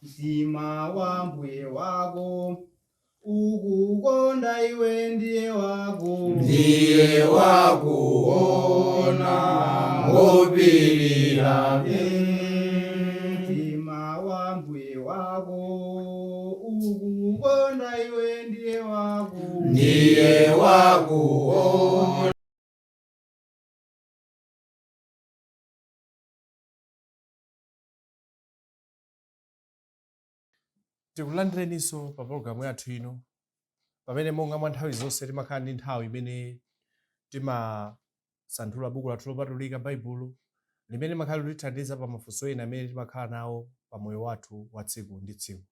Mtima wa mbuye wako ukukonda iwe ndiye wako Ndiye wakuona ngopirira. Mtima wa mbuye wako ukukonda iwe ndiye wako Ndiye wakuona. Tikulandireninso pa pologalamu yathu ino, pamene monga mwa nthawi zonse timakhala ndi nthawi imene timasanthula buku lathu lopatulika, Baibulo, limene limakhala litithandiza pa mafunso ena amene timakhala nawo pa moyo wathu wa tsiku ndi tsiku.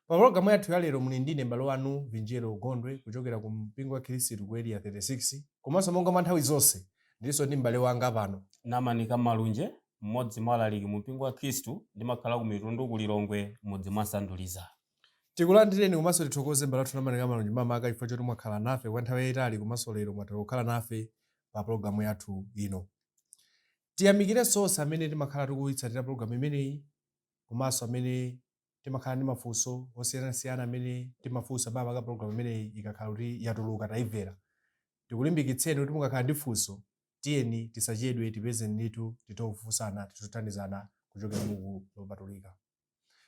Pa pologalamu yathu ya lero muli ndine m'bale wanu Vinjero Gondwe kuchokera ku mpingo wa Khristu ku Area 36, komanso monga mwa nthawi zonse ndilinso ndi m'bale wanga pano, Namani Kamalunje, mmodzi mwa alaliki mu mpingo wa Khristu, ndimakhala ku Mitundu ku Lilongwe, m'mudzi mwa Sanduliza. Tikulandireni komanso tithokoze m'bale wathu Namani Kamalunje makamaka chifukwa choti mwakhala nafe kwa nthawi yayitali komanso lero mwatha kukhala nafe pa pologalamu yathu ino. Tiyamikirenso onse amene timakhala tikuyitsatira pologalamu imeneyi komanso amene timakhala ndi mafunso osiyanasiyana amene timafunsa makamaka pologalamu imeneyi ikakhala kuti yatuluka tayimvera. Tikulimbikitseni kuti mukakhala ndi funso, tiyeni tisachedwe, tipezeni ndithu, tithe kufunsana, tithe kuthandizana kuchokera m'buku lopatulika.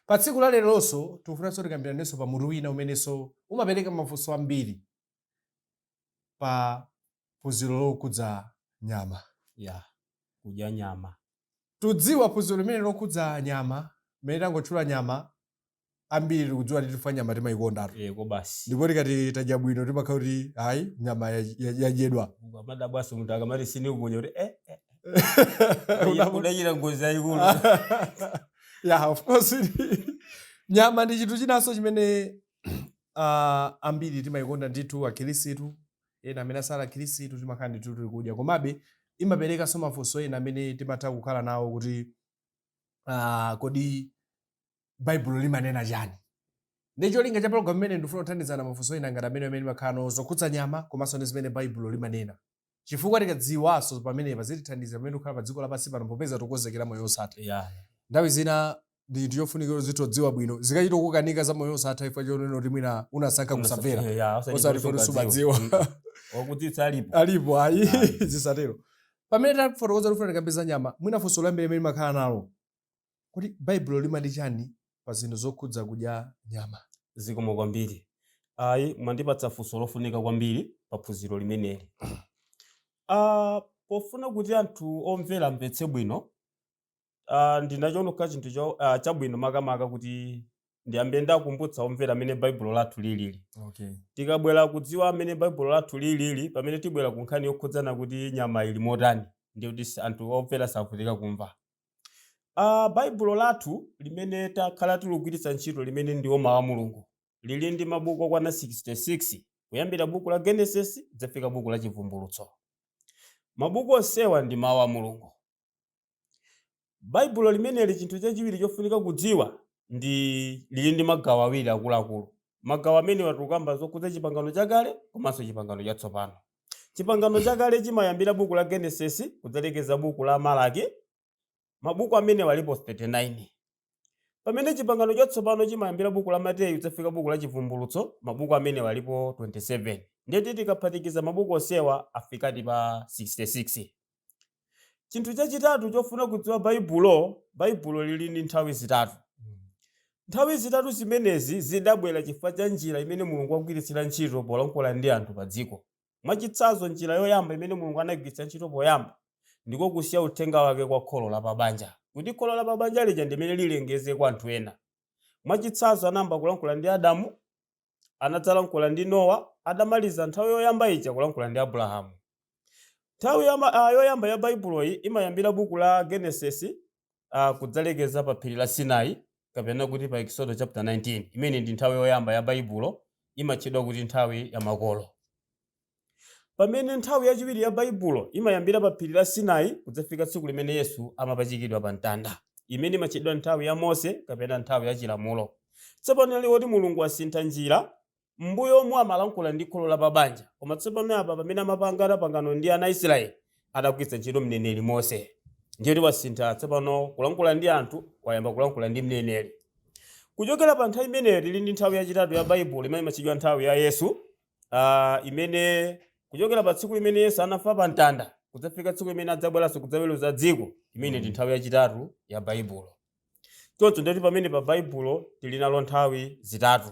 Pa tsiku la leronso tikufunanso tikambiranenso pa mutu wina umenenso umapereka mafunso ambiri pa phunziro lokhudza nyama. Ya, kudya nyama. Tudziwa phunziro limene lokhudza nyama, mmene tangotchula nyama, ambiri tikudziwa kuti chifukwa nyama timayikondatu. Eh, kobasi. Ndipo tikati tadya bwino timakhala kuti ayi, nyama yadyedwa. Ukamadabwaso munthu akamati sindikudya kuti eh, eh, udachita ngozi yayikulu. Yeah, of course, nyama ndi chinthu chinanso chimene ambiri timayikonda ndithu, akhirisitu ena amene asali akhirisitu timakhala ndithu tikudya. Komabe imaperekanso mafunso ena amene timatha kukhala nawo kuti kodi Baibulo limanena chani? Ndi cholinga cha program imene ndifuna kuthandizana mafunso ena ngati amene timakhala nawo zokhudza nyama komanso ndi zimene Baibulo limanena, chifukwa tikadziwanso pamenepa zitithandiza pamene tikukhala pa dziko lapansi pano, popeza tikukonzekera moyo wosatha. Nthawi zina ndi chinthu chofunikira uzitodziwa bwino, zikachita kukanika za moyo wosatha chifukwa chonena kuti mwina unasankha kusamvera, Ya, osati osati kuti kuti sumadziwa. Sumadziwa. Wakudziwitsa alipo. Alipo, ayi. Ayi. Zisatero. Pamene tafotokoza tifuna tikambe za nyama, mwina funso loyambira limene limakhala nalo kuti Baibulo limati chani pa zinthu zokhudza kudya nyama? Zikomo kwambiri. Ayi, mwandipatsa funso lofunika kwambiri pa phunziro limeneli. Pofuna kuti anthu omvera amvetse bwino, ndinachiona kukhala chinthu chabwino makamaka kuti ndiyambe ndakumbutsa omvera amene Baibulo lathu lilili. Tikabwera kudziwa amene Baibulo lathu lilili, pamene tibwera ku nkhani yokhudzana kuti nyama ili motani, ndiye kuti anthu omvera savutika kumva. Baibulo lathu limene takhala tiligwiritsa ntchito, limene ndiwo mawu a Mulungu, lili ndi mabuku okwana 66, kuyambira buku la Genesis kudzafika buku la Chivumbulutso. Mabuku onsewa ndi mawu a Mulungu. Baibulo limeneli, chinthu chachiwiri chofunika kudziwa ndi lili ndi magawo awiri akuluakulu. Magawo amenewa tikukamba zokhudza Chipangano Chakale komanso Chipangano Chatsopano. Chipangano Chakale chimayambira buku la Genesis kudzalekeza buku la Malaki. Mabuku amenewa alipo 39. Pamene Chipangano Chatsopano chimayambira buku la Mateyu kudzafika buku la Chivumbulutso, mabuku amenewa alipo 27. Ndiye tikaphatikiza mabuku onsewa afikadi pa 66. Chinthu chachitatu chofuna kudziwa Baibulo, Baibulo lili ndi nthawi zitatu. Nthawi zitatu zimenezi zidabwera chifukwa cha njira imene Mulungu wagwiritsira ntchito polankhula ndi anthu pa dziko. Mwachitsanzo, njira yoyamba imene Mulungu anagwiritsa ntchito poyamba ndiko kusiya uthenga wake kwa kholo la pabanja, kuti kholo la pabanja lija ndimene lilengeze kwa anthu ena. Mwachitsanzo, anayamba kulankhula ndi Adamu, anadzalankhula ndi Nowa, adamaliza nthawi yoyamba ija kulankhula ndi Abrahamu. Nthawi yoyamba ya Baibuloyi imayambira buku la Genesis kudzalekeza pa phiri la Sinai, kapena kuti pa Exodo chapter 19. Imene ndi nthawi yoyamba ya Baibulo, imatchedwa kuti nthawi ya makolo. Pamene nthawi yachiwiri ya Baibulo imayambira pa phiri la Sinai kudzafika tsiku limene Yesu amapachikidwa pa mtanda, imene imatchedwa nthawi ya Mose kapena nthawi ya chilamulo. Tsopano ali woti Mulungu asintha njira. M'mbuyomu amalankhula ndi kholo la pabanja, koma tsopano apa pamene amapangana pangano ndi ana a Israeli, adagwiritsa ntchito mneneri Mose. Ndiye kuti wasintha tsopano kulankhula ndi anthu, wayamba kulankhula ndi mneneri. Kuchokera pa nthawi imeneyo tili ndi nthawi yachitatu ya Baibulo imene imatchedwa nthawi ya Yesu, imene kuchokera pa tsiku limene Yesu anafa pa mtanda kudzafika tsiku limene adzabweranso kudzaweruza dziko, imene ndi nthawi yachitatu ya Baibulo. Choncho ndeti pamene pa Baibulo tili nalo nthawi zitatu.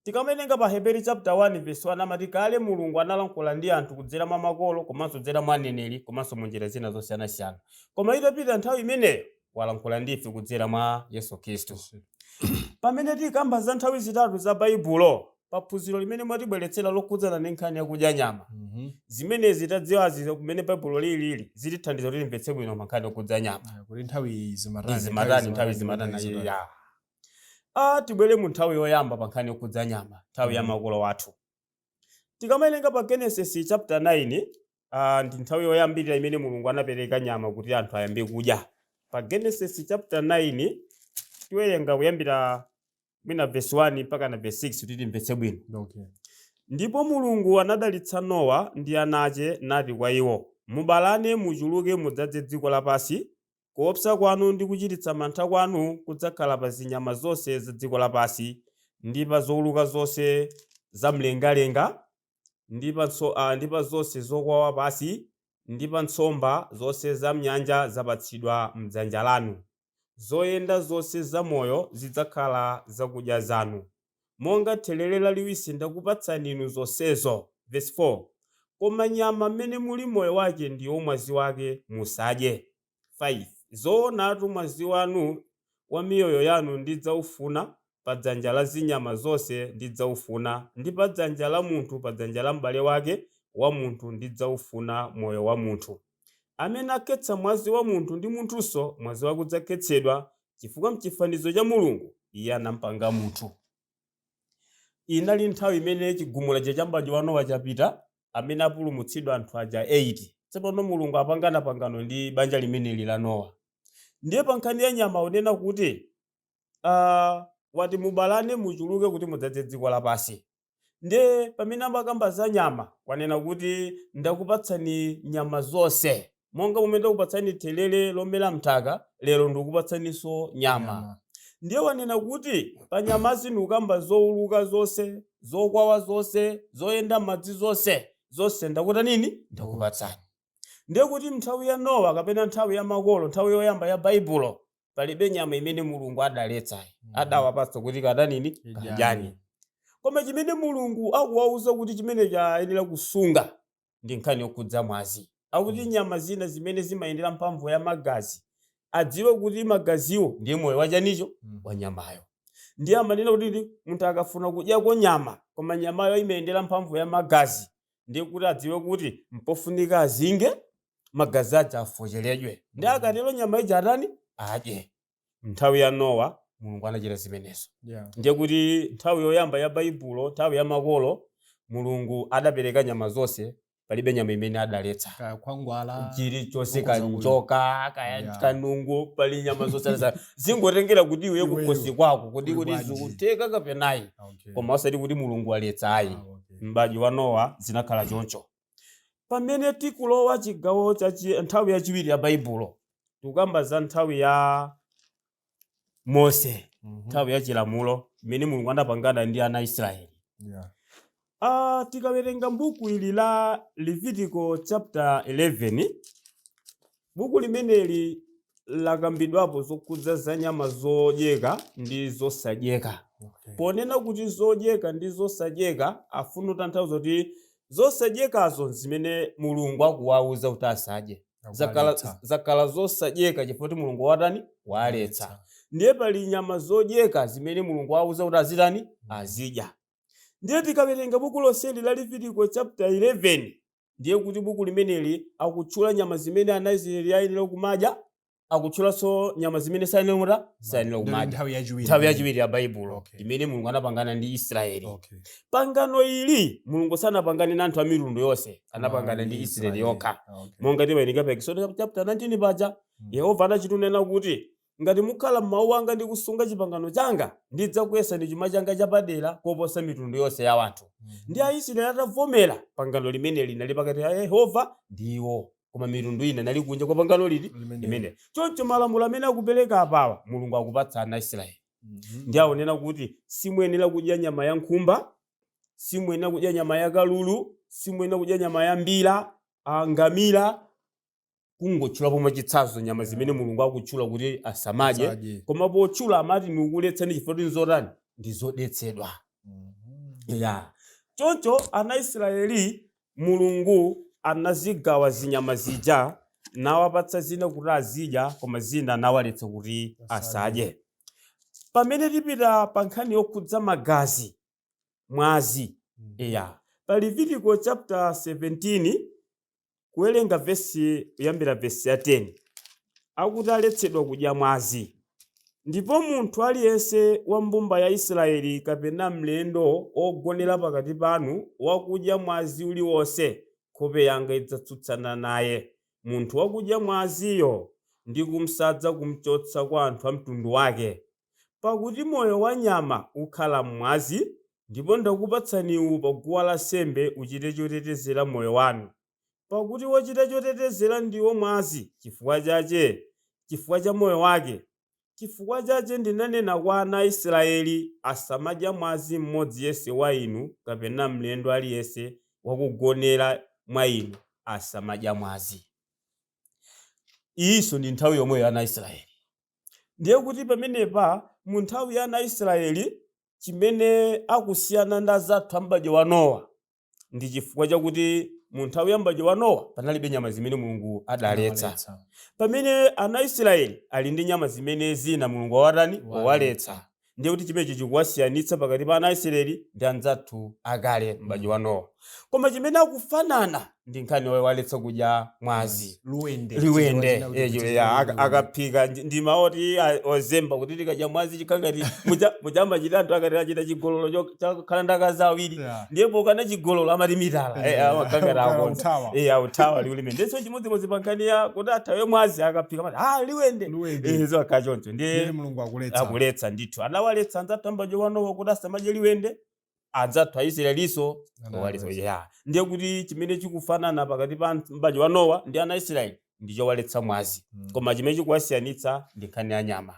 Tikamawerenga pa Heberi chapter 1 verse 1 amati kale Mulungu analankhula ndi anthu kudzera mwa makolo komanso kudzera mwa aneneri komanso mu njira zina zosiyanasiyana. Koma itapita nthawi imeneyo walankhula ndi ife kudzera mwa Yesu Khristu. Pamene tikamba za nthawi zitatu za Baibulo pa phunziro limene mwatibweretsera lokhudzana ndi nkhani yakudya nyama, zimenezi tadziwazi kumene Baibulo lilili zitithandiza kuti timvetse bwino pa nkhani yokhudza nyama. Kuti nthawi zimatani, Zimatani, nthawi zimatani, ya. Tibwere mu nthawi yoyamba pa nkhani yokhudza nyama, nthawi ya makolo athu. Tikamawerenga pa Genesis chapter 9, ndi nthawi yoyambirira imene Mulungu anapereka nyama kuti anthu ayambe kudya. Pa Genesis chapter 9 tiwerenga kuyambira mwina verse 1 mpaka na verse 6 kuti timvetse bwino. Ndipo Mulungu anadalitsa Nowa ndi ana ache nati kwa iwo, mubalane muchuluke mudzadze dziko lapansi. Kuopsa kwanu ndi kuchititsa mantha kwanu kudzakhala pa zinyama zonse za dziko lapansi, ndi pa zouluka zonse za mlengalenga, ndi pa zonse zokwawa pansi, ndi pa nsomba zonse za m'nyanja zapatsidwa m'dzanja lanu. Zoyenda zonse zamoyo zidzakhala zakudya zanu. Monga therere laliwisi ndakupatsani inu zonsezo. Verse 4. Koma nyama mmene muli moyo wake ndiwo mwazi wake musadye. 5 zoonatu mwazi wanu wa miyoyo yanu ndidzaufuna, pa dzanja la zinyama zonse ndidzaufuna, ndi pa dzanja la munthu, pa dzanja la m'bale wake wa munthu ndidzaufuna moyo wa munthu. Amene akhetsa mwazi wa munthu ndi munthunso mwazi wake udzakhetsedwa, chifukwa m'chifanizo cha Mulungu iye anampanga munthu. Inali nthawi imene chigumula cha m'badwo wa Nowa chapita, amene apulumutsidwa anthu aja 8. Tsopano Mulungu apangana pangano ndi banja limeneli la Nowa. Ndiye pa nkhani ya nyama unena kuti wati mubalane muchuluke kuti mudzadze dziko lapansi. Ndiye pamene amakamba za nyama wanena kuti ndakupatsani nyama zonse, monga momwe ndakupatsani therere lomera mthaka, lero ndikupatsaninso nyama. Ndiye wanena kuti pa nyamazi ndikukamba zouluka zonse, zokwawa zonse, zoyenda m'madzi zonse, zonse ndakutanini? Ndakupatsani. Ndiye kuti nthawi ya Nowa kapena nthawi ya makolo, nthawi yoyamba ya Baibulo, palibe nyama imene Mulungu adaletsa, adawapatsa kuti katanini? Kadyani. Koma chimene Mulungu akuwauza kuti chimene chayenera kusunga ndi nkhani yokhudza mwazi. Akuti nyama zina zimene zimayendera mphamvu ya magazi, adziwe kuti magaziwo ndiye moyo wachanicho wa nyamayo. Ndiye amanena kuti munthu akafuna kudyako nyama, koma nyamayo imayendera mphamvu ya magazi, ndiye kuti adziwe kuti mpofunika azinge magazi aja afocheredwe, ndi akatero nyama ija atani? Adye. Nthawi ya Nowa Mulungu anachita zimenezo. Ndiye kuti nthawi yoyamba ya Baibulo, nthawi ya makolo, Mulungu adapereka nyama zonse, palibe nyama imene adaletsa. Kaya khwangwala, chilichonse, ukhoza kanjoka, kaya kanungo, pali nyama zonse zingotengera kuti iwe Iweyo. kukhosi kwako kuti Kuli kuti bwanji. zikutheka kapenayi, koma osati kuti Mulungu aletsa ayi. M'badwo wa Nowa zinakhala choncho. Pamene tikulowa chigawo cha nthawi yachiwiri ya Baibulo, tikukamba za nthawi ya Mose, nthawi ya chilamulo imene Mulungu anapangana ndi ana a Israeli. Tikawerenga buku ili la Levitico chapter 11, buku limeneli lakambidwapo zokhudza za nyama zodyeka ndi zosadyeka. Ponena kuti zodyeka ndi zosadyeka, afuna kutanthauza kuti zosadyekazo zimene Mulungu akuwauza kuti asadye. Akuwaletsa. Zakhala zosadyeka chifukwa kuti Mulungu watani? Waletsa. Ndiye pali nyama zodyeka zimene Mulungu wauza kuti azitani? Azidya. Ndiye tikawerenga buku lonseli la Levitico chapter 11, ndiye kuti buku limeneli akutchula nyama zimene ana Israeli ayenera kumadya, akutchulanso nyama zimene sayenera kuta? Sayenera Ndiyo kumadya. nthawi yachiwiri. Nthawi yachiwiri ya Baibulo imene Mulungu anapangana ndi Israeli. Pangano ili Mulungu sanapangane na anthu a mitundu yonse, anapangana ndi Israeli yokha. Monga timawerenga pa Exodus chapter 19 paja, Yehova anachitunena kuti ngati mukhala m'mawu anga ndi kusunga chipangano changa, ndidzakuyesani chuma changa chapadera koposa mitundu yonse ya anthu. Ndi Aisraeli atavomera pangano limene linali pakati pa Yehova ndi iwo, koma mitundu ina inali kunja kwa pangano lili Limene. limene. Choncho malamulo amene akupereka apawa Mulungu akupatsa ana Israeli. Ndi akunena kuti simuyenera kudya nyama ya nkhumba, simuyenera kudya nyama ya kalulu, simuyenera kudya nyama ya mbira, ngamira, kungotchula pomwe chitsanzo nyama zimene Mulungu akutchula kuti asamadye. Asadye. Koma potchula amati ndikuletsani chifukwa kuti nzotani? Ndi zodetsedwa. Ya, choncho ana Israeli, Mulungu anazigawa zinyama zija, nawapatsa zina kuti azidya, koma zina anawaletsa kuti asadye. Pamene tipita pa nkhani yokhudza magazi, mwazi, ya, pa Levitico chapter 17, kuwerenga vesi, kuyambira vesi ya 10, akuti aletsedwa kudya mwazi. Ndipo munthu aliyense wa mbumba ya Israeli kapena mlendo ogonera pakati panu wakudya mwazi uliwonse, nkhope yanga idzatsutsana naye munthu wakudya mwaziyo, ndi kumsadza kumchotsa kwa anthu a mtundu wake. Pakuti moyo wa nyama ukhala m'mwazi, ndipo ndakupatsani uwu pa guwa lansembe uchite chotetezera moyo wanu. Pakuti wochita chotetezera ndiwo mwazi chifukwa chache, chifukwa cha moyo wake. Chifukwa chache ndinanena kwa ana a Israeli, asamadya mwazi mmodzi yense wa inu, kapena mlendo aliyense wakugonera mwa inu asamadya mwazi. Iyinso ndi nthawi yomweyo ya ana Israeli. Ndiye kuti pamenepa mu nthawi ya ana Israeli, chimene akusiyana ndi azathu a m'badwo wa Nowa ndi chifukwa chakuti mu nthawi ya m'badwo wa Nowa panalibe nyama zimene Mulungu adaletsa, pamene ana Israeli ali ndi nyama zimene zina Mulungu wawatani? Wawaletsa. Ndiye kuti chimenechi chikuwasiyanitsa pakati pa ana Israeli ndi anzathu akale, m'badwo wa Nowa. Koma chimene akufanana ndi nkhani yowaletsa kudya mwazi. Luwende. Liwende. Chichewa china kuti Ya, akaphika ndi maoti ozemba kuti tikadya mwazi chikhala ngati muchamachita anthu akati achita chigololo chakhala ndi akazi awiri. Ndiye pokana chigololo amati mitala. Amakhala ngati akonza. Uthawa. Authawa liulime. Ndiso chimodzimodzi pa nkhani ya kuti athawe mwazi, akaphika amati liwende. Liwende. Zokha choncho ndiye Ndiye Mulungu akuletsa. Akuletsa ndithu. Anawaletsa anzathu ambadwo wa Nowa kuti asamadye liwende, anzathu Aisraeliso waletsa. Ya, ndiye kuti chimene chikufanana pakati pa m'badwo wa Nowa ndi ana Israeli ndi chowaletsa mwazi, koma chimene chikuwasiyanitsa ndi nkhani ya nyama.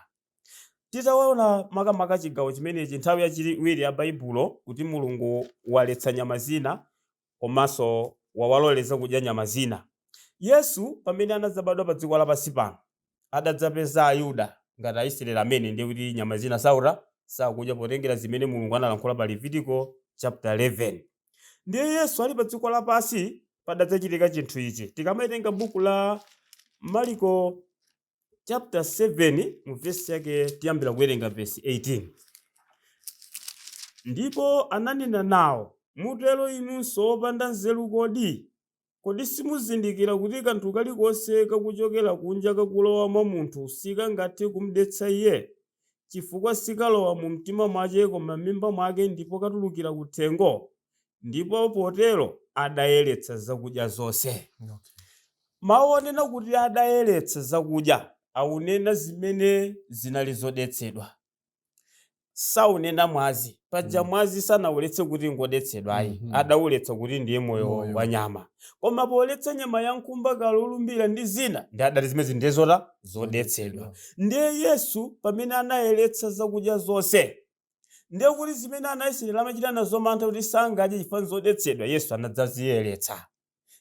Titaona makamaka chigawo chimenechi, nthawi yachiwiri ya Baibulo, kuti Mulungu waletsa nyama zina komanso wawaloleza kudya nyama zina, Yesu pamene anadzabadwa pa dziko lapansi pano adadzapeza Ayuda ngati Aisraeli amene ndiye kuti nyama zina saura sakudya, potengera zimene Mulungu analankhula pa Levitico chapter 11. Ndiye Yesu ali pa dziko lapansi padadzachitika chinthu ichi. Tikamaitenga buku la Mariko chapter 7, mu vesi yake tiyambira kuwerenga vesi 18. Ndipo ananena nawo, "Mutero inunso opanda nzeru kodi? Kodi simuzindikira kuti kanthu kalikonse kakuchokera kunja kakulowa mwa munthu sikangathe kumdetsa iye? Chifukwa sikalowa mu mtima mwake koma m'mimba mwake, ndipo katulukira kuthengo." Ndipo potero adayeretsa zakudya zonse. Mawu onena kuti adayeretsa zakudya akunena zimene zinali zodetsedwa, saunena mwazi. Paja mwazi sanawuletse kuti ngodetsedwa ayi. Adawuletsa kuti ndiye moyo Moyo. wa nyama. Koma poletsa nyama ya nkhumba, kalulu, mbira ndi zina, ndi adati zimene ndiye zota zodetsedwa. Ndiye Yesu pamene anayeretsa zakudya zonse, ndiye kuti zimene ana Israeli amachita nazo mantha kuti sangadye chifukwa zodetsedwa, Yesu anadzaziyeretsa.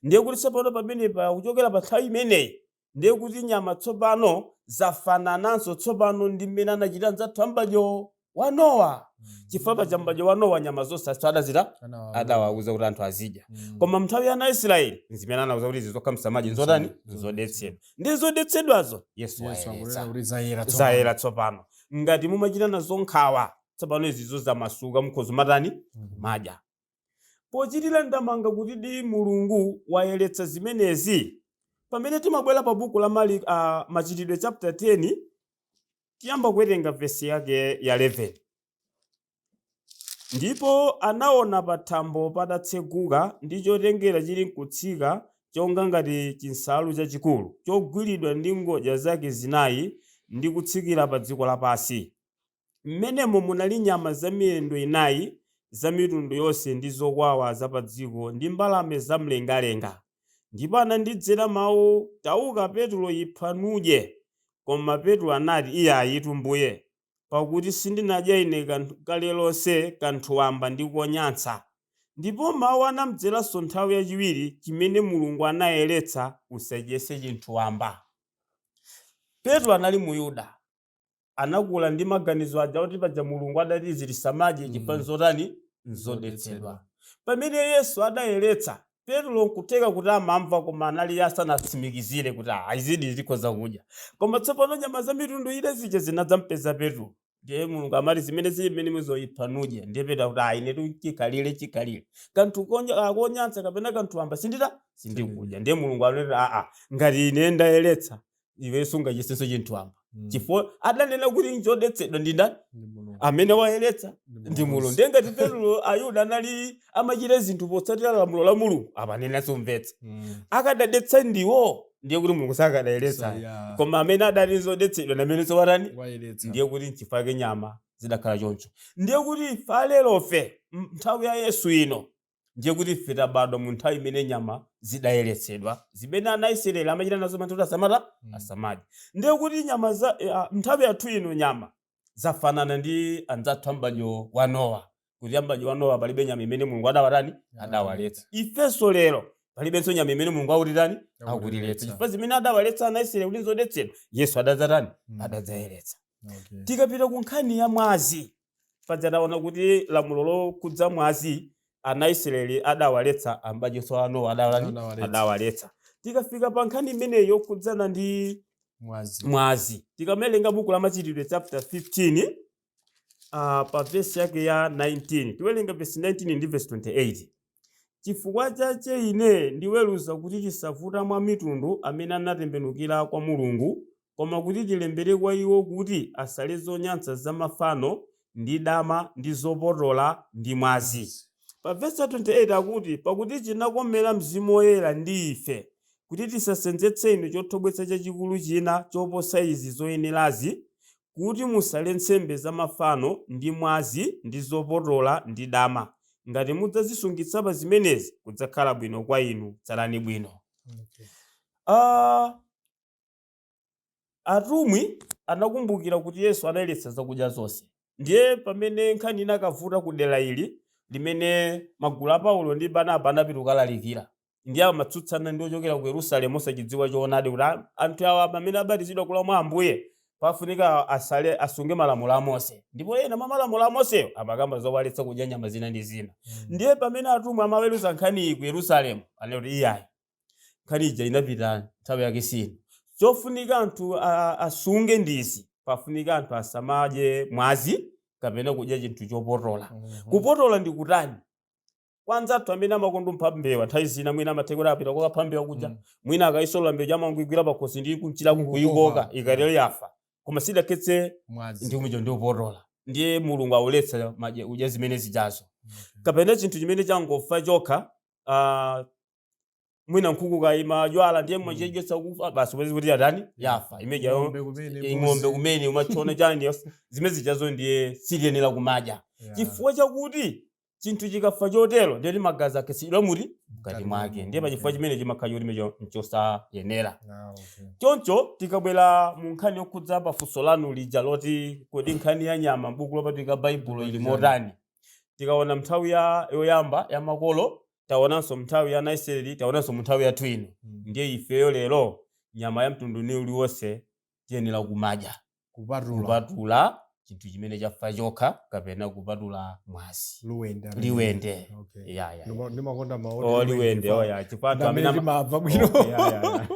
Ndiye kuti tsopano pamenepa, kuchokera pa nthawi imeneyi, ndiye kuti nyama tsopano zafanananso tsopano ndi mmene anachita anzathu ambadwo wa Nowa, chifukwa paja m'badwo wa Nowa nyama zonse adazita adawauza kuti anthu azidya. Koma mnthawi ya ana Israeli zimene anauza kuti izi zokha msamadye nzotani? Zodetsedwa. Ndi zodetsedwazo Yesu Yesu wayeretsa. akunena kuti zayera. Zayera tsopano. Ngati mumachita nazo nkhawa, tsopano izizo zamasuka, mukhoza matani? Madya. Pochitira ndamanga kuti di Mulungu wayeretsa zimenezi, pamene timabwera pa buku la Machitidwe chapter 10, tiyamba kuwerenga vesi yake ya 11. Ndipo anaona pathambo patatseguka, ndi chotengera chili nkutsika chonga ngati chinsalu chachikulu chogwiridwa ndi ngodya zake zinayi ndi kutsikira pa dziko lapansi. Mmenemo munali nyama za miyendo inayi za mitundu yonse ndi zokwawa za pa dziko ndi mbalame zamlengalenga. Ndipo anandidzera mawu, 'Tauka Petro, ipha nudye.' Koma Petro anati, 'Iyayitu Mbuye. Pakuti sindinadya ine kanthu kale lonse kanthu wamba ndi konyansa. Ndipo mawu anamdzeranso nthawi yachiwiri, Chimene Mulungu anayeretsa, usachiyese chinthu wamba. Petro anali Muyuda. Anakula ndi maganizo aja oti paja Mulungu adati izi tisamadye chifukwa nzotani? Nzodetsedwa. Pamene Yesu adayeretsa, Petro nkutheka kuti amamva koma anali asanatsimikizire kuti ah, izidi tikhoza kudya. Koma tsopano nyama za mitundu ina zija zinadzampeza Petro. Ndiye Mulungu amati zimene zili mmene zoipha nudye. Ndiye Petro akuti ah, inetu chikhalire chikhalire. Kanthu konyansa kapena kanthu wamba sindita sindikudya. Ndiye Mulungu anati aa, ngati ine ndayeretsa iwe sungachiyesenso chinthu wamba. Chifukwa adanena kuti nchodetsedwa ndi ndani? Ndi Mulungu. Amene wayeretsa ndi Mulungu. Ndiye ngati Petro Ayuda anali amachita zinthu potsatira lamulo la Mulungu, apanena sumvetsa. Akadadetsa ndiwo, ndiye kuti Mulungu sakadayeretsa. Yeah. Koma amene adati nzodetsedwa ndi amene watani? Wayeretsa. Ndiye kuti nchifukwa chake nyama zidakhala choncho. Ndiye kuti ife alerofe nthawi ya Yesu ino, ndiye kuti ife tabadwa mu nthawi imene nyama zidayeretsedwa, zimene ana Israeli amachita nazo mantha kuti asamata asamadye. Ndiye kuti nyama za nthawi yathu ino nyama zafanana ndi anzathu ambadwo wa Nowa, kuti ambadwo wa Nowa palibe nyama imene Mulungu adawatani adawaletsa. Ifenso lero palibenso nyama imene Mulungu akutitani akutiletsa, chifukwa zimene adawaletsa ana Israeli kuti nzodetsedwa, Yesu adadzatani adadzayeretsa. Tikapita ku nkhani ya mwazi, paja taona kuti lamulo lokhudza mwazi ana Israeli adawaletsa, ambadwonso wa Nowa adawatani? Adawaletsa. Adawaletsa. Tikafika pa nkhani imeneyi yokhudzana ndi mwazi, mwazi, tikamawerenga buku la Machitidwe chapter 15 pa vesi yake ya 19, tiwerenga vesi 19 ndi vesi 28. Chifukwa chache ine ndiweruza kuti chisavuta mwa mitundu amene anatembenukira kwa Mulungu, koma kuti tilembere kwa iwo kuti asale zonyansa za mafano, ndi dama, ndi zopotola, ndi mwazi. Pa vesi ya 28 akuti, Pakuti chinakomera Mzimu Woyera ndi ife, kuti tisasenzetse inu chothobwetsa chachikulu china choposa izi zoyenerazi, kuti musale nsembe za mafano, ndi mwazi, ndi zopotola, ndi dama. Ngati mudzazisungitsa pa zimenezi, kudzakhala bwino kwa inu. Tsalani bwino. Atumwi anakumbukira kuti Yesu anayeretsa zakudya zonse. Ndiye pamene nkhani inakavuta ku dera ili limene magulu a Paulo ndi Barnaba anapita kukalalikira, ndiye amatsutsana ndi ochokera ku Yerusalemu osachidziwa choonadi kuti anthu awa pamene abatizidwa kulowa mwa Ambuye pafunika asale asunge malamulo a Mose. Ndipo ena mwa malamulo a Moseyo amakamba zowaletsa kudya nyama zina ndi zina. Ndiye pamene atumwi amaweruza nkhani iyi ku Yerusalemu, anati kuti iyayi, nkhani ija inapita nthawi yake sino. Chofunika anthu asunge ndizi, pafunika anthu asamadye mwazi kapena kudya chinthu chopotola. Kupotola ndi kutani? Kwa anzathu amene amakonda kupha mbewa, nthawi zina mwina amatheka kuti apita kokapha mbewa kuja, mwina akayisolola mbewa amangoigwira pakhosi ndi kumchira kuyikoka, ikatero yafa, koma sidakhetse mwazi. Ndi kumenecho ndi kupotola. Ndiye Mulungu auletsa kudya zimene zijazo, kapena chinthu chimene changofa chokha, mwina nkhuku kaimadwala ndiye mwachidyetsa kufa basi, upeze kuti yatani yafa imeja. Ng'ombe kumene, Ng'ombe mbuzi. kumene umachiona chani, zimene zijazo ndiye sitiyenera kumadya, chifukwa chakuti chinthu chikafa chotero ndiye kuti magazi akhetsedwa muti mkati mwake. Ndiye pachifukwa chimene chimakhala choti imecho nchosayenera. Choncho tikabwera mu nkhani yokhudza pafunso lanu lija loti kodi nkhani ya nyama m'buku lopatulika Baibulo ili motani, tikaona mnthawi ya yoyamba ya makolo, taonanso mnthawi ya ana Israeli, taonanso mu nthawi yathu ino, ndiye ifeyo lero nyama ya mtundu uliwonse tiyenera kumadya, kupatula kupatula chinthu chimene chafa chokha kapena kupatula mwazi. Liwende. Liwende. Okay. Ya. Ndimakonda mawu Oh, liwende, oh, ya, chifukwa anthu amene timamva bwino. Okay, ya.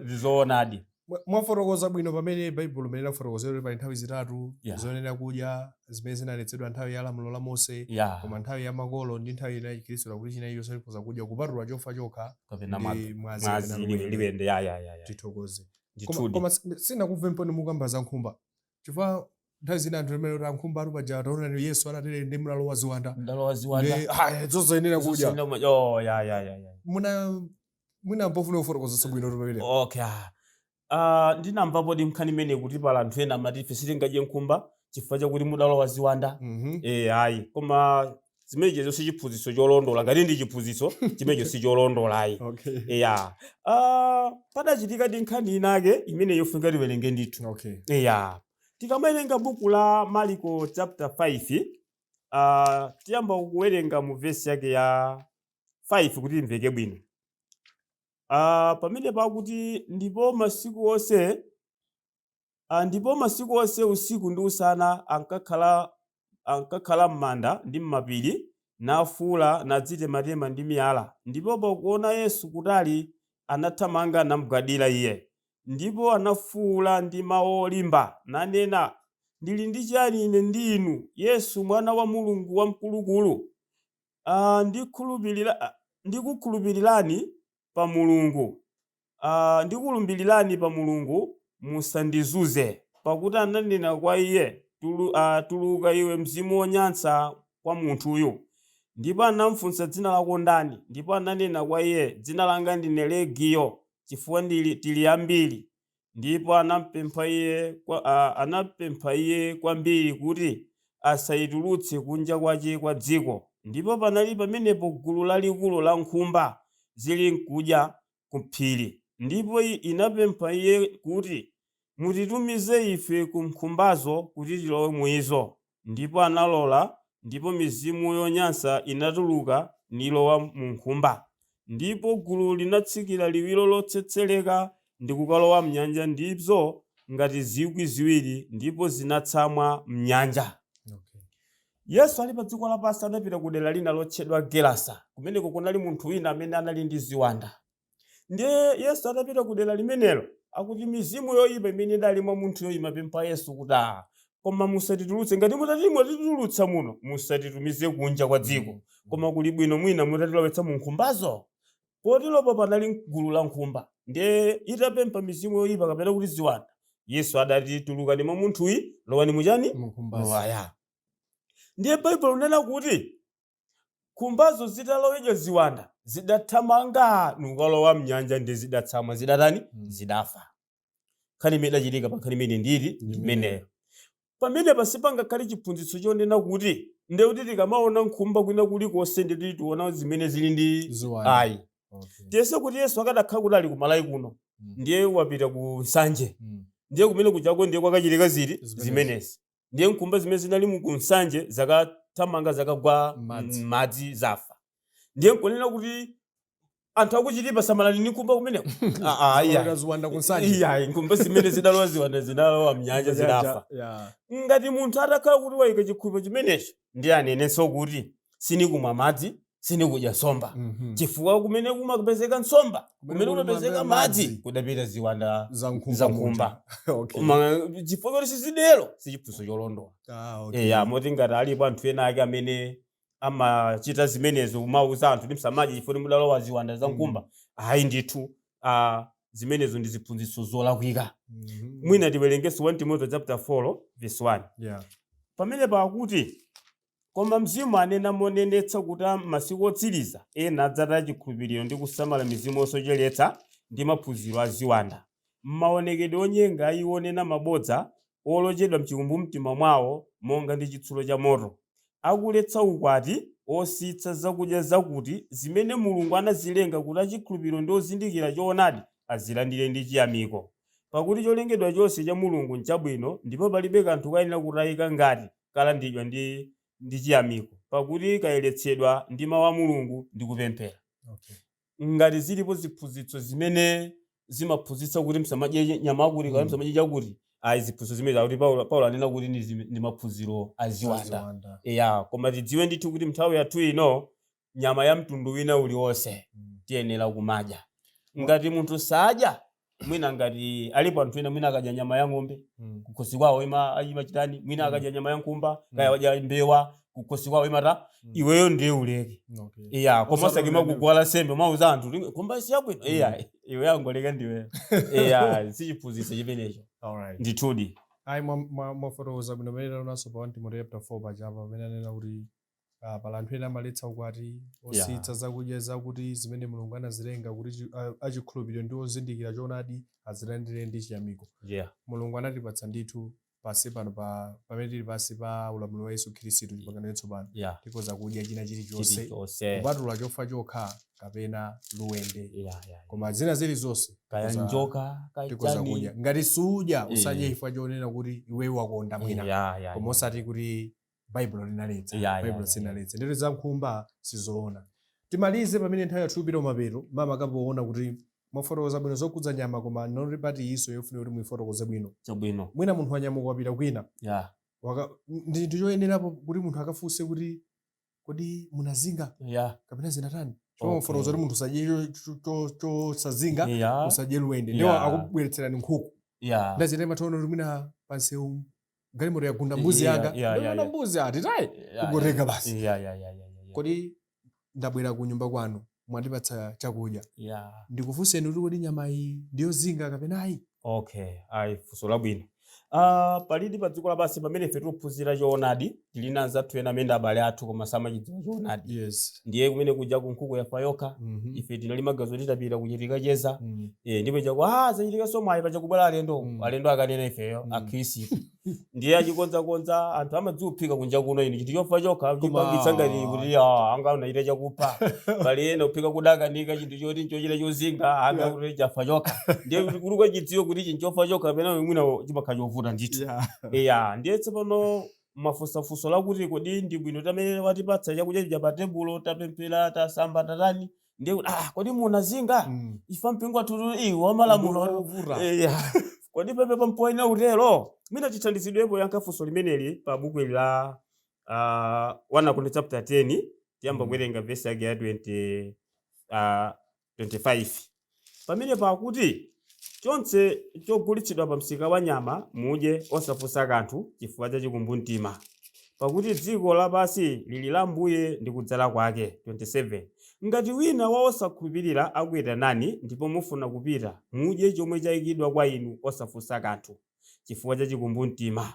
Zoonadi. Mwafotokoza bwino pamene Baibulo limene lafotokozera kuti pali nthawi zitatu zoyenera kudya zimene zinaletsedwa nthawi ya lamulo la Mose, koma nthawi ya makolo ndi nthawi ya Chikhristu kuti china chilichonse tikhoza kudya kupatula chofa chokha kapena ndi mwazi, mwazi mwazi kapena liwende. Liwende, ya. Tithokoze. Ndithudi. Koma sinakumve mponi mukamba za nkhumba, chifukwa nthawi zina anthu amene kuti ankhumba atu paja taona ni Yesu anatere ndi mlalo wa ziwanda. Ndalowa ziwanda. Ndi haya zosayenera kudya. Oh, ya. Muna mpofuna kufotokoza bwino pamene. Okay. Ndinamvapo di nkhani imene kuti pala anthu ena amati ife sitingadye nkhumba chifukwa chakuti mudalowa ziwanda. Eh, ayi, koma zimenezo si chiphunzitso cholondola. Ngati ndi chiphunzitso chimenecho si cholondola ayi. Ya, padachitika di nkhani inake imene yofunika tiwerenge ndithu. Ya. Tikamawerenga buku la Marko chapter 5, tiyamba kuwerenga mu vesi yake ya 5 kuti imveke bwino. Pamene pakuti ndipo masiku onse usiku ndi usana ankakhala m'manda ndi m'mapiri, nafuula nadzitematema ndi miyala. Ndipo pakuona Yesu kutali, anathamanga namugwadira iye. Ndipo anafuwula ndi mawu olimba, nanena, Ndili ndi chiyani ine ndi inu, Yesu Mwana wa Mulungu Wamkulukulu? Ndikukhulupirirani pa Mulungu, ndikulumbirirani pa Mulungu, musandizunze. Pakuti ananena kwa iye, Tuluka iwe mzimu wonyansa kwa munthuyu. Ndipo anamfunsa, Dzina lako ndani? Ndipo ananena kwa iye, Dzina langa ndine Legiyo, chifukwa tili ambiri. Ndipo anampempha iye kwambiri kuti asaitulutse kunja kwache kwa dziko. Ndipo panali pamenepo gulu lalikulu la nkhumba zilinkudya kuphiri. Ndipo inapempha iye kuti, Mutitumize ife ku nkhumbazo kuti tilowe mu izo. Ndipo analola, ndipo mizimu yonyansa inatuluka nilowa mu nkhumba. Ndipo gulu linatsikira liwiro lotsetsereka ndi kukalowa m'nyanja, ndizo ngati 2,000, ndipo zinatsamwa m'nyanja. Yesu ali pa dziko lapansi anapita ku dera lina lotchedwa Gerasa. Kumeneko kunali munthu wina amene anali ndi ziwanda. Ndiye Yesu atapita ku dera limenelo, akuti mizimu yoyipa imene idali mwa munthuyo imapempha Yesu kuti, "Ah, koma musatitulutse, ngati mutati mwatitulutsa muno, musatitumize kunja kwa dziko, koma kuli bwino mwina mutatilowetsa mu nkhumbazo." Poteropo panali gulu la nkhumba. Ndiye itapempha mizimu yoyipa kapena kuti ziwanda, Yesu adati, "Tulukani mwa munthuyi, lowani muchani? Mu nkhumbazo." Aya. Ndiye Baibulo linena kuti nkhumbazo zitalowedwa ziwanda zidathamanga nkukalowa mnyanja, ndi zidatsamwa, zidatani? Zidafa. Nkhani imene idachitika pa nkhani imene ndili imeneyo. Pamene pasipangakhale chiphunzitso chonena kuti ndiye kuti tikamaona nkhumba kwina kulikonse ndiye kuti tiona zimene zili ndi ziwanda. Ayi. Tiyese kuti Yesu akadakhala kuti ali ku Malawi kuno, ndiye wapita ku Nsanje, ndiye kumene kuchako ndiye kwakachitika zili Zimenezi. zimenezi, ndiye nkhumba zimene zinali ku Nsanje zakathamanga zakagwa M'madzi. m'madzi zafa, ndiye nkunena kuti anthu akuchitipa samalani ndi nkhumba kumeneko. Ah, ah, iya. Ziwanda kunsanje. Iya, nkhumba zimene zidalowa ziwanda zinalowa mnyanja zidafa. Ngati munthu atakhala kuti wayika chikhulupiriro chimenecho, ndiye anenenso kuti sinikumwa madzi, sinikudya nsomba, chifukwa kumene kumapezeka nsomba, kumene kuli kumapezeka madzi, madzi, kudapita ziwanda za nkhumba za nkhumba. muja. Okay. Koma chifukwa choti sizidero, sichiphunzitso cholondola. Ah, okay. Eya, moti ngati alipo anthu ena ake amene amachita zimenezo kumauza anthu kuti msamadye chifukwa mudalowa ziwanda za nkhumba, ayi ndithu, zimenezo ndi ziphunzitso zolakwika. Mwina tiwerengenso 1 Timothy chapter 4 verse 1. Pamene pakuti, Koma Mzimu anena monenetsa kuti masiku otsiriza ena adzataya chikhulupiriro ndi kusamala mizimu yosocheretsa ndi maphunziro a ziwanda, m'maonekedwe onyenga a iwo onena mabodza, olochedwa m'chikumbumtima mwawo monga ndi chitsulo cha moto, akuletsa ukwati, ositsa zakudya zakuti zimene Mulungu anazilenga kuti achikhulupiriro ndi ozindikira choonadi azilandire ndi chiyamiko. Pakuti cholengedwa chonse cha Mulungu n'chabwino, ndipo palibe kanthu kayenera kutayika ngati kalandiridwa ndi chiyamiko, pakuti kayeretsedwa ndi mawu a Mulungu ndi kupemphera. Ngati zilipo ziphunzitso zimene zimaphunzitsa kuti msamadye nyama yakuti kapena msamadye chakuti, ayi, ziphunzitso zimene akuti Paulo anena kuti ndi maphunziro a ziwanda. Ziwanda. Eya, koma tidziwe ndithu kuti nthawi yathu ino nyama ya mtundu wina uliwonse tiyenera kumadya. Ngati munthu sadya, mwina ngati alipo anthu ena mwina akadya nyama ya ng'ombe, kukhosi kwawo imachitani, mwina akadya nyama ya nkhumba, kaya wadya mbewa, kukhosi kwawo imata, iweyo ndiye uleke. Iya, koma Osati osakima uleke. kugwala sembe mauza anthu kuti nkhumba si yabwino. Iya, iwe angoleka ndiwe. Iya, si chiphunzitso chimenecho. Alright. Ndithudi. Ayi, mwafotokoza bwino pamene taonanso pa 1 Timothy chapter 4 pachapa pamene anena kuti pala anthu ena amaletsa ukwati, ositsa zakudya zakuti zimene Mulungu anazilenga kuti achikhulupiriro ndi ozindikira choonadi azilandire ndi chiyamiko. Mulungu anatipatsa ndithu Pasi pano pa pamene tili pasi pa ulamuliro wa Yesu Khristu, chipangano chatsopano, tikhoza kudya china chilichonse chilichonse kupatula chofa chokha kapena luwende. Yeah. Koma zina zilizonse Kaya njoka, kaya tikhoza chani. kudya. Ngati sudya, usadye chifukwa chonena kuti iwe wakonda mwina, koma osati kuti Baibulo linaletsa. Baibulo sinaletsa. Ndito za nkhumba sizoona. Timalize pamene nthawi yathu ipita kumapeto. Mama kapoona kuti mwafotokoza bwino zokhudza nyama, koma noti pati iso yofuna kuti muifotokoze bwino. Chabwino. Mwina munthu wanyamuka wapita kwina, ndi chinthu choyenerapo kuti munthu akafunse kuti kodi munazinga kapena zinatani? Chomwe mufotokoza kuti munthu usadye chosazinga, usadye luwende, ndiwo akubweretserani nkhuku. Ndazita imathaona kuti mwina pansewu galimoto yagunda mbuzi yanga, ndaona mbuzi atitayi, kungotenga basi. Kodi ndabwera ku nyumba kwanu, mwandipatsa chakudya, ndikufunseni kuti kodi nyama iyi ndiyozinga kapena ayi? Okay, ayi, funso labwino. Palidi pa dziko lapansi pamene ife tikuphunzira choonadi, tili na anzathu ena amene ndi abale athu koma samachidziwa choonadi. Ndiye kumene kuja ku nkhuku yafa yokha, ife tinali magazo titapita kuchitika cheza. Ndipo chako zachitika somwayi pachakubwera alendo. Alendo akanena ifeyo akhristu. Ndiye achikonzakonza anthu amadziuphika kunja kuno inu chinthu chofa chokha chipangitsa ngati kuti anga unachita chakupha. Pali ena kuphika kudakanika chinthu choti nchochita chozinga anga kuti chafa chokha. Ndiye kuti kuti ukachidziwe kuti chinthu chofa chokha kapena mwina chimakhala chovuta ndithu. Iya, ndiye tsopano mafunsafunso lakuti kodi ndi bwino tamene watipatsa chakudya chija pa tebulo, tapemphera, tasamba, tatani, ndiye kuti kodi munazinga? Ifa mpingo athu iwo wamalamulo. Wovuta. Iya. Kodi pepe pampoina utero mwina tithandizidwepo yankha funso limeneli pa buku ili la 1 Korinto chapter 10, tiyamba kuwerenga vesi yake ya 20, 25, pamene pakuti chonse chogulitsidwa pa msika wa nyama mudye osafunsa kanthu chifukwa cha chikumbumtima, pakuti dziko lapansi lili la Mbuye ndi kudzala kwake. 27 Ngati wina wa osakhulupirira akuyitanani ndipo mufuna kupita, mudye chomwe chayikidwa kwa inu osafunsa kanthu chifukwa cha chikumbumtima.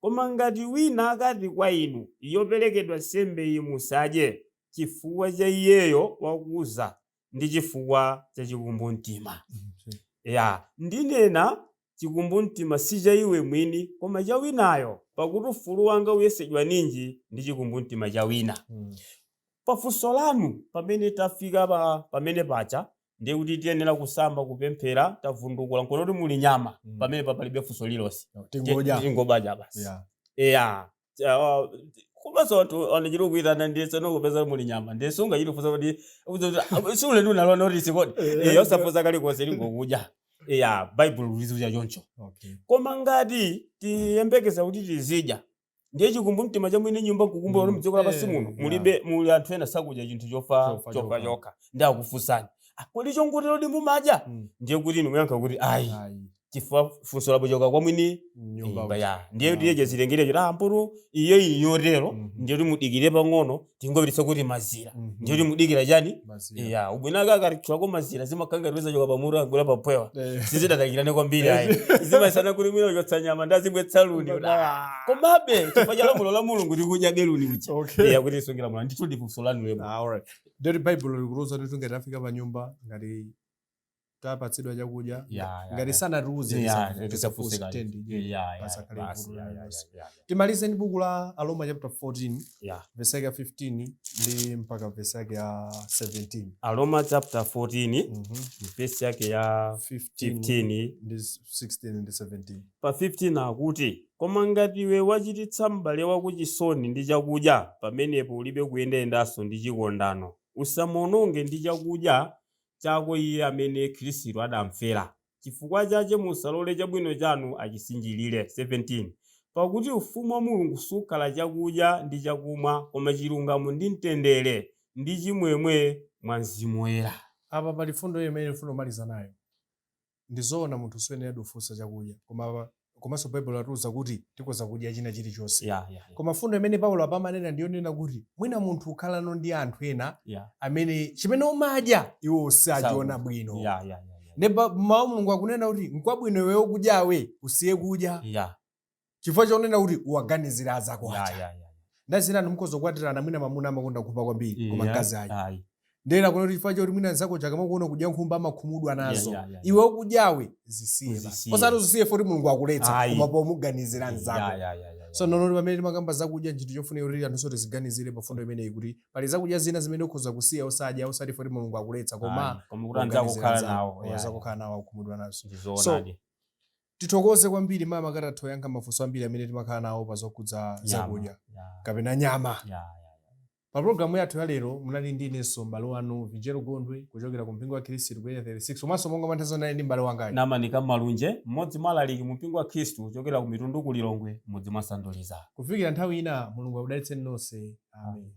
Koma ngati wina akati kwa inu, yoperekedwa nsembe iyi musadye, chifukwa cha iyeyo wakuza ndi chifukwa cha chikumbumtima. Ya, ndinena chikumbumtima si cha iwe mwini koma cha winayo, pakuti ufulu wanga uyesedwa ninji ndi chikumbumtima cha wina? Pafunso lanu, pamene tafika pamene pacha, ndiye kuti tiyenera kusamba, kupemphera, tavundukula nkuona kuti muli nyama, pamene palibe funso lilonse. Tingodya. Tingobadya basi. Eya, komanso anthu anachita kuitana, ndiye tsono kupeza muli nyama, ndiye sungachite kufunsa kuti siulendo unalowa notisi kodi. Osafunsa kalikonse, lingokudya. Eya, Baibulo liziuza choncho. Koma ngati tiyembekeza kuti tizidya, ndiye chikumbumtima cha mwini nyumba nkukumbukira kuti mdziko lapansi muno mulibe, muli anthu ena sakudya chinthu chofa Chofa chofa chokha. chokha, ndi akufunsani, "Ah, kodi chongotero di mumadya?" Ndiye kuti inu muyankha kuti ayi, Ayi. chifukwa funso lapochoka kwa mwini nyumba nyumba ya. Ndiye kuti iye chizilengere choti mpoto iye ili yotero, ndiye kuti mudikire pang'ono, tingopititsa kuti mazira. Ndiye kuti mudikira chani? Mazira. Iya, ubwino ake akatchulako mazira zimakhala ngati zachoka pamutu agwera papwewa, sizidadakirane kwambiri ayi, zimasana kuti mwina uchotsa nyama ndazibwetsa luni kuti, komabe chifukwa cha lamulo la Mulungu tikudya beluni uja. Iya, kuti isungira lamulo ndithu ndi funso lanu lemo. Alright. Ndeti Baibulo likuruza kuti ngati tafika pa nyumba, ngati tapatsidwa chakudya, ngati sanatiuze, tisafunse tisafunse, kanthu. tiyeni. Pasakhale vuto lililonse. Timalize ndi buku la Aroma chapter 14, verse yake ya 15 ndi mpaka verse yake ya 17. Aroma chapter 14, verse yake ya 15 15 ndi 16 ndi 17. Pa 15 akuti, koma ngati iwe wachititsa m'bale wako chisoni ndi chakudya, pamenepo ulibe kuyendayendanso ndi chikondano. Usamuononge ndi chakudya chako iye amene Khristu adamfera. Chifukwa chache musalole chabwino chanu achisinjirire. 17 Pakuti ufumu wa Mulungu sukhala chakudya ndi chakumwa, koma chilungamo ndi mtendere ndi chimwemwe mwa Mzimu Woyera. Apa pali fundo imene ndifuna kumaliza nayo. Ndizoona munthu suyenera kufunsa chakudya, koma komanso Baibulo latiuza kuti tikhoza kudya china chilichonse. Koma fundo imene Paulo apamanena ndiyonena kuti mwina munthu ukhalano ndi anthu ena amene chimene umadya iwo sachiona bwino. Ndipo mawu Mulungu akunena kuti nkwabwino iweyo kudyawe usiye kudya chifukwa chonena kuti uwaganizira azako aja. Ndazina mukhoza kukwatirana, mwina mamuna amakonda kupha kwambiri koma mkazi ayi. Ayi. Ndena kuna kuti chifukwa choti mwina nzako chakamakuona kudya nkhumba amakhumudwa nazo, Yeah. iwe ukudyawe zisiye basi. Uzisiye. Osati uzisiye foti Mulungu akuletsa, Ayi. koma pomuganizira nzako. Yeah. So nonoti pamene timakamba zakudya, ntchito chofunika kuti anthu tiziganizire pa fundo imeneyi, kuti pali zakudya zina zimene ukhoza kusiya osadya, osati foti Mulungu akuletsa, koma Ayi, koma kuti anzako kukhala nawo. anzako kukhala nawo akukhumudwa nazo. Ndizoonadi. Tithokoze kwambiri mama katatha kuyankha mafunso ambiri amene timakhala nawo pa zokhudza zakudya kapena nyama. Pa programu yathu ya lero munali ndi inenso m'bale wanu Vinjero Gondwe kuchokera ku mpingo wa Khristu ku Area 36, komanso monga manthazi nali ndi m'bale wangayo Namanika Malunje, mmodzi mwa alaliki mu mpingo wa Khristu kuchokera ku Mitundu ku Lilongwe, mudzi mwa Sanduliza. Kufikira nthawi ina, Mulungu akudalitseni nonse, amen.